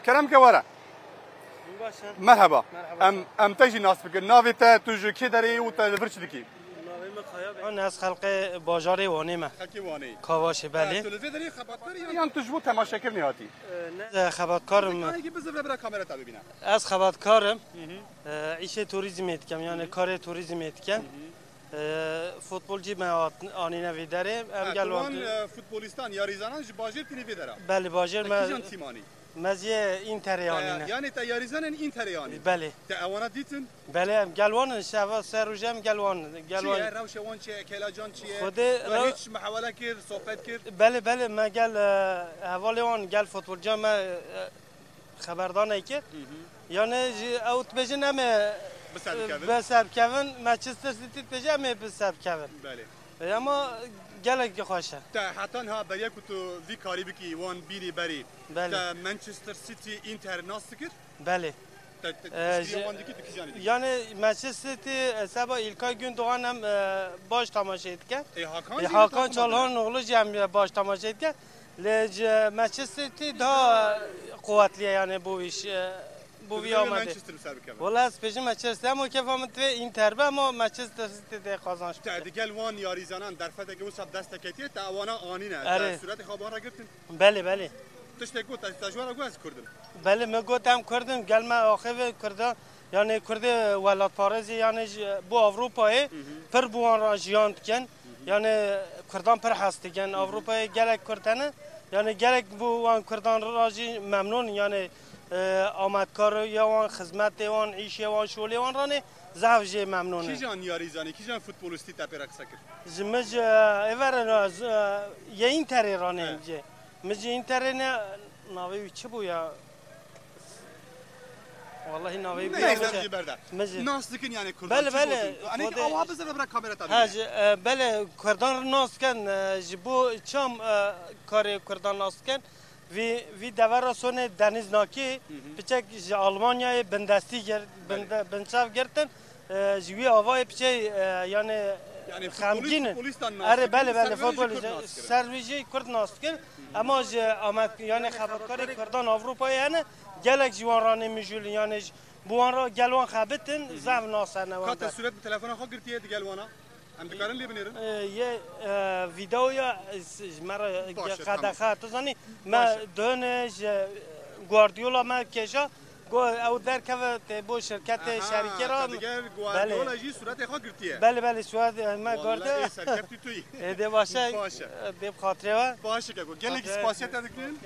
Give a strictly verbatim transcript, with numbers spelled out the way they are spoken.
Kerem ke were. Baş e. Merheba. Merheba. Em, em te jî nas bikin. Navê te, tu ji kê derê yî û te li vir çi dikî? Navê min Kaya Bey. Ez xelqê bajarê Wanê me. Xelkê Wanê. Kavaşê, belê. Ha, tu li vê derê xebatkar î yan, yan tu ji bo temaşekirinê hatî? Ee, ne. Ee, xebatkar im. Kanekî bizir re bira kamera te bibîne. Ez xebatkar im. Hı hı. Ee, îşê turizmê dikim, yani Hı hı. karê turizmê dikim. Hı hı. Ee, futbolcî me hat-, anîne vê derê. Em Ha, gel tu wan, wan e, futbolîstan, yarîzanan ji bajêr tînî vê dera? Belê, bajêr Te me, kîjan tîm anî? me ziyê Interê Te, anîne. Yanî te yarîzanên Interê anî? Belê. Te ewana dîtin? Belê, em gel wan in, şeva ser roj em gel wan in, gel Çi wan ye? in. Rewşa wan çi ye? Kelacan çi ye? Xwedê Ve rew- hiç muhawele kir, sohbet kir? Belê, belê, me gel, e, hevalê wan, gel futbolciya me, e, xeberdanê kir. Hı hı. Yani ji, ew dibêjin em ê, Bi ser e, bikevin. bi ser bikevin, Manchester City dibêje em ê bi ser bikevin. Belê. E, ama gelek xweş e. Te heta niha beriya ku tu vî karî bikî, wan bînî berî, Belê. te Manchester City, Inter nas dikir? Belê. Te, te, Ee, piştgiriya ji, wan dikî, tu kîjanî dikî? Yani Manchester City, e, seba İlkay Gündoğan em, e, baş tamaşe dike. E, Hakan E, jî Hakan takım Çalhanoğlu jî em, e, baş tamaşe dike. Lê ji Manchester City daha quwetli ye yani bu iş, e, bu Tu vî dibê Amedê. Manchester bi ser bikeve? Wala ez pêjin Manchester, ama kefa min divê Inter be, ama Manchester City de kazanç Te bide. digel wan yarîzanan derfeteke wisa dest te ketiye, te wana anîne. Erê. Te sûretê xwe bi wan re girtin? Belê, belê. Tiştek got, te, te ji wan re got ez Kurd im. Belê, me got em Kurd in, gel me axivê Kurdan, yani Kurdê welatparêzê, yani ji bo Ewropayê Hı hı. pir bi wan re jiyan dikin. Hı hı. Yani Kurdan pir hes dikin. Hı hı. Ewropayê gelek Kurd hene. Yani gelek bo wan Kurdan re jî memnûn in. Yani, e, amatkariya wan, xizmetê wan, îşê wan, şolê wan ranê zehf jê memnûn in. Kîjan yarîzanî, kîjan futbolîstî te pê re qise kir? Ji min ji, e, êver, e, z-, e, yê Interê ranê He. jê. Min ji Interê ne, navê wî çi bû ya? Wallahî navê wî Neyse, bîra min jî berde. Min jî Nas dikin yani Kurdan, Belê, çi belê, gotin? Hani Xwedê awa bize ve bırak kamera tabii. Ha, ji, e, belê, Kurdan nas dikin, e, ji bo çam, e, karê Kurdan nas dikin. Vî, vî devera sonê Deniz Nakî, Hı hı. piçek ji Almanyayê bindestî gir-, Belê. binde-, binçav girtin. E, ji wî avayê piçey, e, yani Yani xemgîn in. futbolîstan nas Erê, dikin, belê, belê, ser wî jî futbolîst, Kurd nas dikin. ser wî jî Kurd nas dikin. Ama ji Amed-, yani xebatkarê Kurdan Ewropayê hene, gelek ji wan ranê mijûl in. Yani ji, bi wan re gel wan xebitin, Hı hı. zehf nas hene wan Ka te de. sûret bi telefona xwe girtiye digel wana? Em dikarin lê binêrin? E, yê, e, videoya, e, s-, ji me re Baş e, qedexe, tamam. tu zanî, me Baş e. done ji Guardiola me kêşa, Go ew derkeve tê bo şirketê Aha, şerîkê re. te digel Guardiola Belê. jî sûretê xwe girtiye. Belê, belê, sûret me Wallahî girtiye. serkeftî tu yî. Ê, dê baş e. Baş e. Dê bi xatirê we. Baş e keko. Gelekî Xatirê. spasiya te dikin.